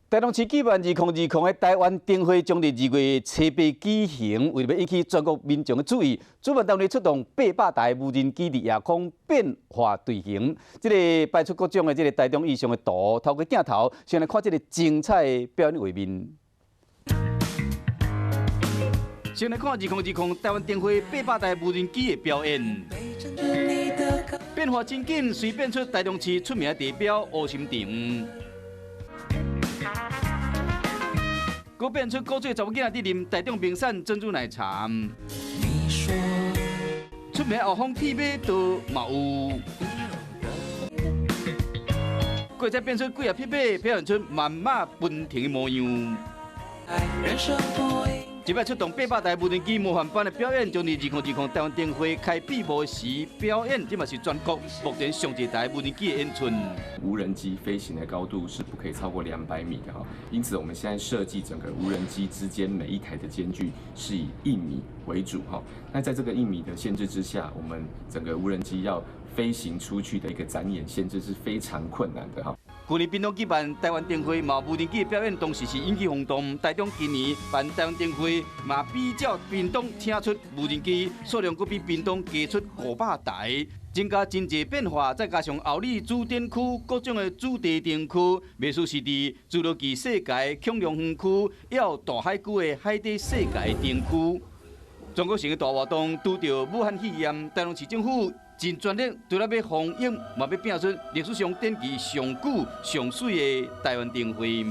台中市舉辦2020的台灣燈會將佇2月7、8舉行，為了欲引起全國民眾的注意，主辦單位出動800台無人機佇夜空變化隊形，這個擺出各種的這個台中意象的圖，透過鏡頭先來看這個精彩的表演畫面。先來看2020台灣燈會八百台無人機的表演，變化真緊，隨變出台中市出名的地標烏心亭。閣變出古錐查某囝佇啉台中名產珍珠奶茶，出名後風鐵馬道嘛有，閣再變出幾仔匹馬，表現出萬馬奔騰的模樣。這擺出動八百台無人機魔幻般的表演，將佇2020台灣燈會開閉幕時表演，這嘛是全國目前上濟台無人機的演出。無人機飛行的高度是不可以超過200米的哈，因此我們現在設計整個無人機之間每一台的間距是以1米為主哈。那在這個一米的限制之下，我們整個無人機要飛行出去的一個展演限制是非常困難的哈。去年屏東舉辦台灣燈會，嘛無人機表演，當時是引起轟動。台中今年辦台灣燈會，嘛比照屏東請出無人機數量，閣比屏東加出500台，增加真濟變化。再加上后里主展區各種的主題燈區，袂輸是佇侏羅紀世界恐龍園區，抑有大海區的海底世界燈區。全國性的大活動，拄著武漢肺炎，台中市政府盡全力，除了欲防疫，嘛欲拼出歷史上展期上久、上媠的台灣燈會。